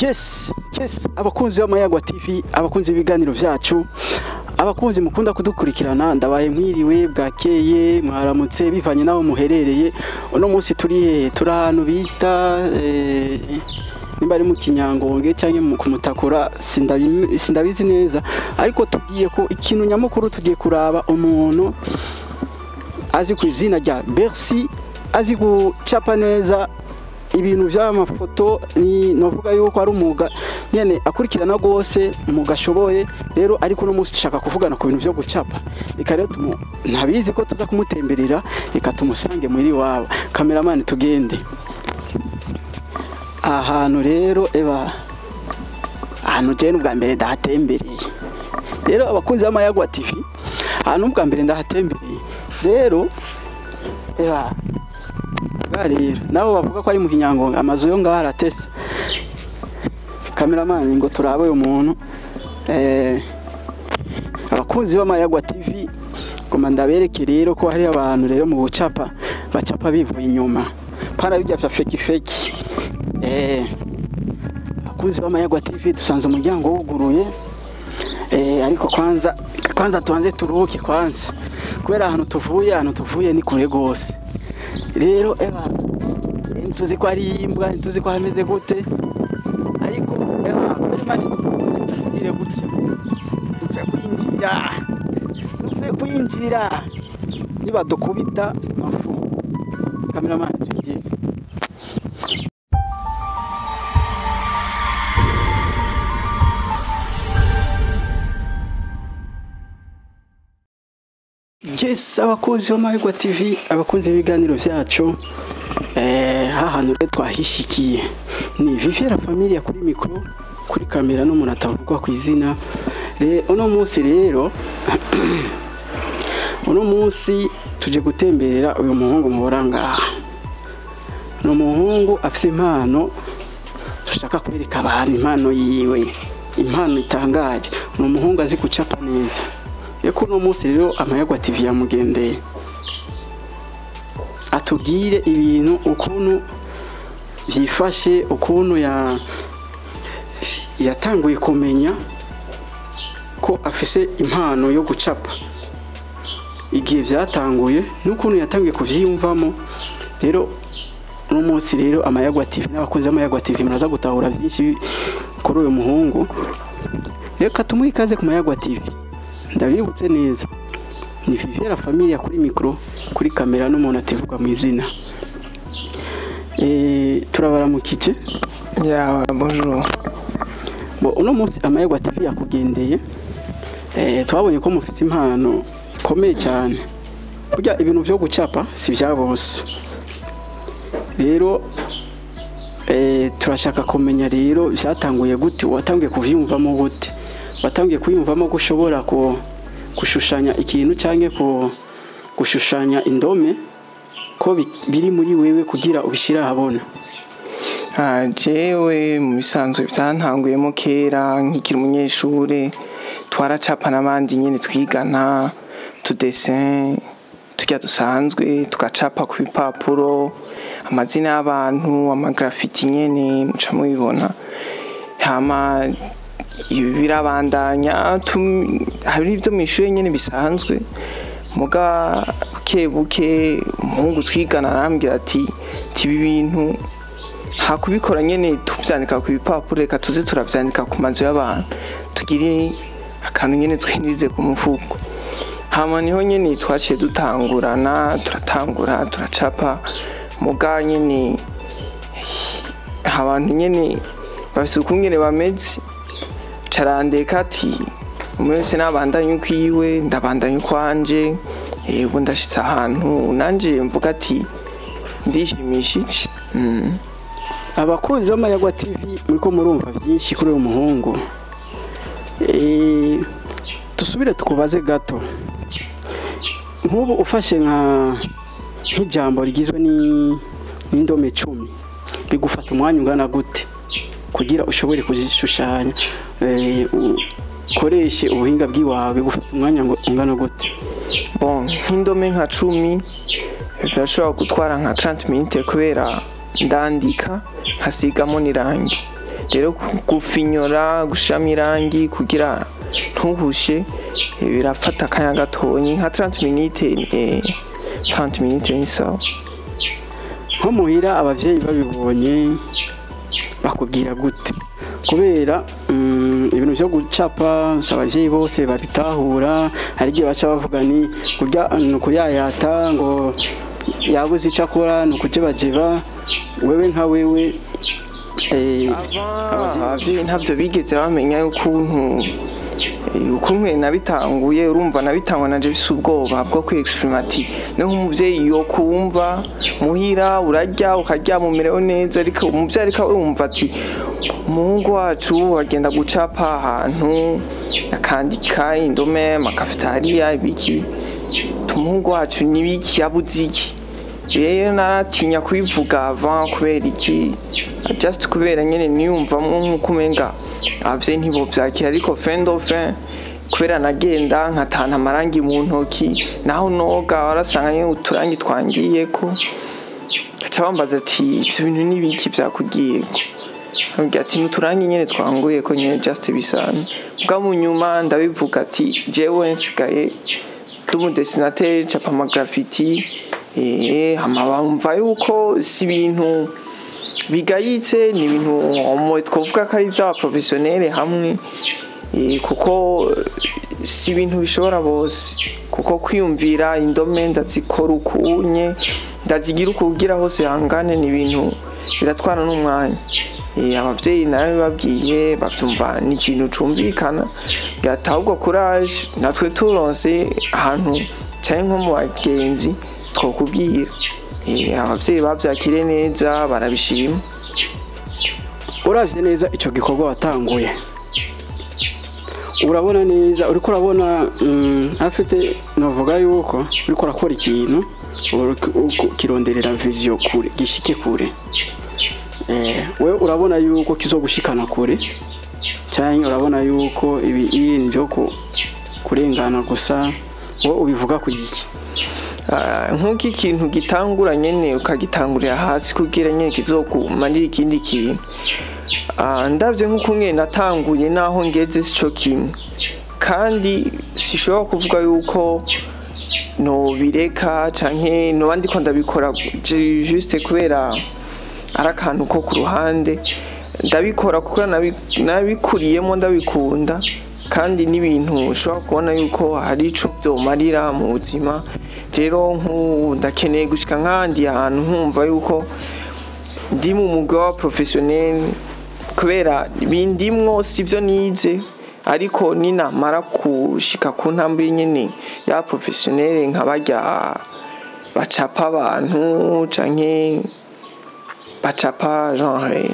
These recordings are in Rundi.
Yes, abakunzi b'Amayagwa TV, abakunzi b'ibiganiro vyacu, abakunzi mukunda kudukurikirana, ndabaye mwiriwe, bwakeye, mwaramutse, bivanye naho muherereye. Uno munsi turi hehe? Turi ahantu bita nimba ari mu Kinyangonge canke mu Kumutakura, sindabizi neza, ariko tugiye ku ikintu nyamukuru, tugiye kuraba umuntu azi ku izina rya Bercy, azi gucapa neza ibintu by'amafoto. Ni novuga yuko ari umwuga nyene akurikirana rwose, umwuga ashoboye rero. Ariko uno munsi dushaka kuvugana ku bintu byo gucapa. Reka rero ntabizi ko tuza kumutemberera, reka tumusange muri iwabo. Cameraman, tugende ahantu rero. Eba, ahantu jewe n'ubwa mbere ndahatembereye. Rero abakunzi b'Amayagwa TV, ahantu n'ubwa mbere ndahatembereye rero. Eba bwa rero nabo bavuga ko ari mu Kinyangonga, amazu yo ngaho aratese. Cameraman, ngo turabe uyu muntu. Abakunzi b'Amayagwa TV, ngoma ndabereke rero ko hari abantu rero mu bucapa bacapa bivuye inyuma, para bijya vya fake fake. Abakunzi b'Amayagwa TV, dusanze umuryango wuguruye, ariko kwanza tubanze turuhuke kwanza, kubera ahantu tuvuye ni kure gose. Rero eba, ntuzi ko ari imbwa, ntuzi ko hameze gute, ariko eba, kubera Imana tugire gutya, dupfe kwinjira, dupfe kwinjira, nibadukubita mafu. Cameraman, tugiye. Yes, abakunzi b'Amahirwe TV, abakunzi b'ibiganiro byacu, hahantu rero twahishikiye ni Viviera Familia kuri micro, kuri kamera n'umuntu atavugwa ku izina. Uno munsi rero, uno munsi tuje gutemberera uyu muhungu mubora ngaha. Ni umuhungu afise impano, dushaka kwereka abantu impano yiwe, impano itangaje. Ni umuhungu azi gucapa neza. Eko uno munsi rero Amayagwa TV yamugendeye, atubwire ibintu ukuntu byifashe, ukuntu ya yatanguye kumenya ko afise impano yo gucapa, igihe byatanguye n'ukuntu yatanguye kuvyiyumvamo. Rero uno munsi rero Amayagwa TV n'abakunzi b'Amayagwa TV muraza gutahura byinshi kuri uyu muhungu. Reka tumuhe ikaze ku Mayagwa TV. Ndabibutse neza, ni Viviera Familia kuri micro, kuri kamera n'umuntu ativugwa mu izina. Turabaramukije. Ya, bonjour. Bo, uno munsi Amayagwa TV yakugendeye. Twabonye ko mufite impano ikomeye cyane. Burya ibintu byo gucapa si bya bose. Rero turashaka kumenya rero byatanguye gute, watanguye kuvyumvamo gute, watanguye kwiyumvamo ko ushobora ko gushushanya ikintu cyangwa ko gushushanya indome, ko biri muri wewe kugira ubishira ahabona. Ah, jewe mu bisanzwe byantanguyemo kera nkikiri umunyeshure, twaracapa n'abandi nyene twigana tudessin turya dusanzwe, tugacapa ku bipapuro amazina y'abantu, amagraffiti nyene muca mubibona. Hama ibi birabandanya, hari ibyo mw'ishure nyene bisanzwe, muga buke buke umuhungu twigana arambwira ati: "Tibi bintu hakubikora nyene tuvyandika ku bipapuro, reka tuze turavyandika ku mazu y'abantu, tugire akantu nyene twinjize ku mufuko." Hama niho nyene twaciye dutangurana, turatangura turacapa, muga nyene abantu nyene bafise ukungene bameze, carandeka ati umwe wese nabandanye ukwiwe, ndabandanye ukwanje. Ubu ndashitse ahantu nanje mvuga ati ndishimishije. Abakunzi b'Amayagwa TV, muriko murumva byinshi kuri uyu muhungu. Dusubire tukubaze gato. Nk'ubu ufashe nk'ijambo rigizwe n'indome 10, bigufata umwanya ungana gute kugira ushobore kuzishushanya, ukoreshe ubuhinga bw'iwawe? Bigufata umwanya ungana gute? Bon, nk'indome nka 10 birashobora gutwara nka 30 minutes, kubera Ndandika nkasigamo n'irangi. Rero gufinyora, gushiramo irangi kugira ntuhushe, birafata akanya gatonyi, nka 30 minutes, 30 minutes ni sawa. Nko muhira abavyeyi babibonye bakubwira gute? Kubera ibintu byo gucapa si abavyeyi bose babitahura. Hari igihe baca bavuga ni kurya, ni ukuyayata, ngo yabuze icyo akora, ni ukujebajeba. Wewe nka wewe, Abavyeyi ntabyo bigeze bamenya ukuntu ukuntu nabitanguye. Urumva, nabitangwa nanje bise ubwoba bwo kwi-exprima, ati no nk'umuvyeyi yokumva muhira urarya ukaryama umerewe neza, ariko umuvyeyi ariko wumva ati umuhungu wacu agenda gucapa ahantu akandika indome, amakafetariya, ibiki, umuhungu wacu nibiki, yabuze iki? Rero naratinya kubivuga avant. Kubera iki? Just kubera nyene niyumvamwo nk'uko umenga abavyeyi ntibovyakira. Ariko fin de fin, kubera nagenda nkatana amarangi mu ntoki, naho noga warasanga nyene uturangi twangiyeko, baca bambaza ati ivyo bintu nibiki vyakugiyeko? Ambwira ati n'uturangi nyene twanguyeko nyene, just bisanzwe. Bwa mu nyuma ndabivuga ati jewe nsigaye ndi umudessinateur, ncapa amagraffiti. Hama bumva yuko si ibintu bigayitse, ni ibintu twovuga ko ari ivy'abaprofessionnel hamwe, kuko si ibintu bishobora bose, kuko kwiyumvira indome ndazikora ukunye, ndazigira uku kugira hose hangane, ni ibintu biratwara n'umwanya. Abavyeyi narabibabwiye bavyumva ni ikintu cumvikana, bwata ahubwo courage, natwe turonse ahantu canke nko mu bagenzi twokubwira. Abavyeyi bavyakiriye neza, barabishima. Uravye neza ico gikorwa watanguye, urabona neza uriko urabona afite, novuga yuko uriko urakora ikintu kironderera vision kure, gishike kure. We urabona yuko kizogushikana kure, canke urabona yuko ibi ibintu byo kurengana gusa? Wowe ubivuga ku iki? Nk'uko ikintu gitangura nyene ukagitangurira hasi kugira nyene kizokumarira ikindi kintu. Ndavye nk'uko nyene natanguye naho ngeze sico kimwe, kandi sishobora kuvuga yuko nobireka canke noba ndiko ndabikora juste kubera ari akantu ko ku ruhande. Ndabikora kuko nabikuriyemo, ndabikunda, kandi n'ibintu ushobora kubona yuko hari ico vyomarira mu buzima. Rero nk'ubu ndakeneye gushika nk'ahandi hantu nkumva yuko ndi mu mwuga wa professionnel, kubera bindimwo, sivyo nize, ariko ninamara gushika ku ntambwe nyene ya professionnel, nka barya bacapa abantu canke bacapa genre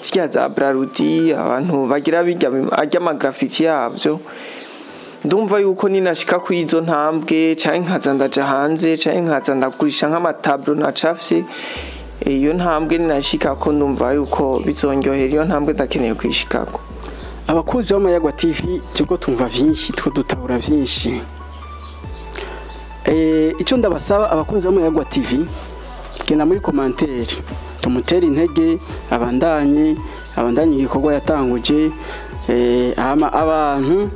zirya za Brarudi, abantu bagira birya arya amagraffiti yavyo, ndumva yuko ninashika kuri izo ntambwe canke nkaza ndaja hanze canke nkaza ndagurisha nk'amatableau nacafye, iyo ntambwe ninashikako ndumva yuko bizondyohera. Iyo ntambwe ndakeneye kuyishikako. Abakunzi b'Amayagwa TV, turiko tumva vyinshi, turiko dutahura vyinshi. Icyo ndabasaba, abakunzi b'Amayagwa TV, genda muri commentaire tumutere intege, abandanye igikorwa yatanguje. Hama abantu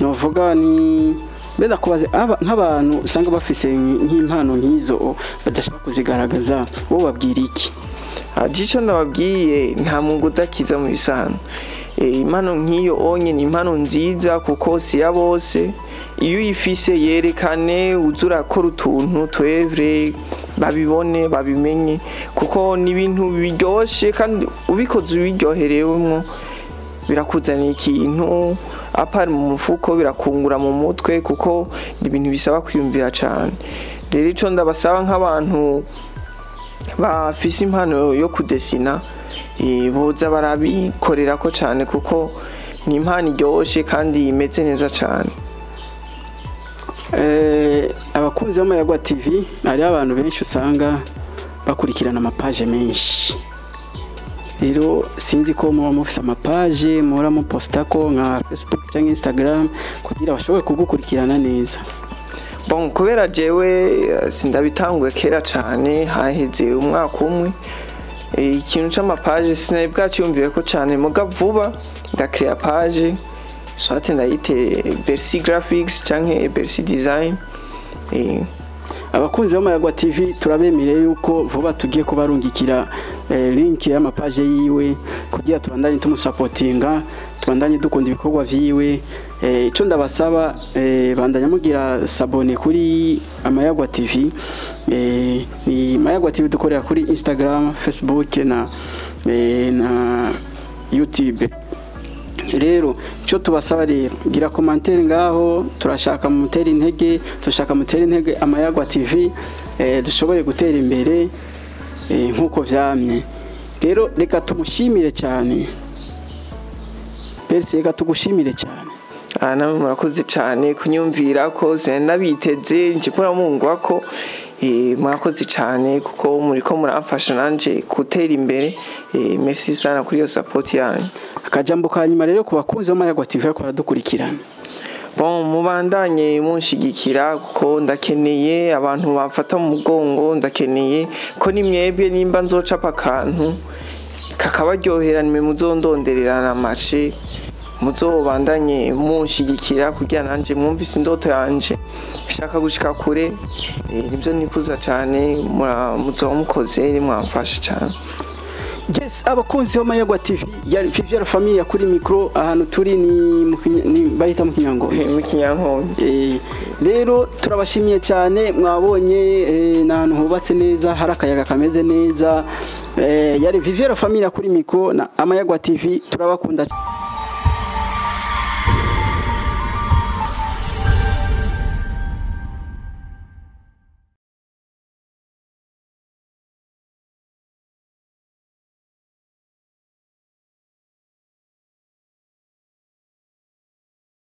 novuga ni mbeda kubaze nk'abantu usanga bafise nk'impano nk'izo badashaka kuzigaragaza, wowe babwira iki? Jico ndababwiye, nta mungu udakiza mu bisanzwe. Impano nk'iyo onye ni impano nziza, kuko si ya bose. Iyo uyifise yerekane, uze urakora utuntu twevre, babibone, babimenye, kuko ni ibintu biryoshe, kandi ubikoze ubiryoherewemwo birakuzanira ikintu apari mu mufuko, birakungura mu mutwe, kuko ni ibintu bisaba kwiyumvira cane. Rero ico ndabasaba nk'abantu bafise impano yo kudesina, boza barabikorerako cane, kuko ni impano iryoshe kandi imeze neza cane. Abakunzi b'Amayagwa TV, hariho abantu benshi usanga bakurikirana amapaje menshi. Rero sinzi ko muba mufise amapaje muhora muposta ko nka Facebook cyangwa Instagram kugira bashobore kugukurikirana neza. Bon, kubera jewe sindabitanguye kera cane, haheze umwaka umwe. Ikintu c'amapaje sinari bwaciyumviye ko cane, muga vuba ndakrea page, soit ndayite Bercy Graphics canke Bercy Design. Abakunzi b'Amayagwa TV, turabemereye yuko vuba tugiye kubarungikira link y'amapaje yiwe kugira tubandanye tumusapotinga, tubandanye dukunda ibikorwa vyiwe. Ico ndabasaba, bandanya mugira s'abonner kuri Amayagwa TV. Ni Mayagwa TV, dukorera kuri Instagram, Facebook na YouTube. Rero icyo tubasaba rero, gira commentaire ngaho, turashaka mutera intege, turashaka mutera intege Amayagwa TV, dushobore gutera imbere nk'uko vyamye. Rero reka tumushimire cyane Bercy, reka tugushimire cyane. Ah, namwe murakoze cyane kunyumvira ko sinabiteze nje mungwa ko murakoze cyane kuko muriko muramfasha nanje gutera imbere. Merci sana kuri iyo support yanyu. Akajambo ka nyuma rero ku bakunzi b'Amayagwa TV bariko baradukurikirana. Bon, mubandanye munshigikira kuko ndakeneye abantu bamfata mu mugongo, ndakeneye ko ni mwebwe nimba nzocapa akantu kakabaryohera, nimwe muzondondererana amace, muzobandanye munshigikira kugira nanje mwumvise indoto yanje, shaka gushika kure. Nibyo nifuza cyane, muzoba mukoze mwamfasha cyane. Yes, abakunzi b'Amayagwa TV, ya Viviera Familia kuri micro. Ahantu turi ni, ni bahita mu Kinyango. Mu Kinyankombe. Rero turabashimiye cyane, mwabonye n'ahantu hubatse neza, hari akayaga kameze neza. Yari Viviera Familia kuri micro na Amayagwa TV, turabakunda.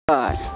Bye.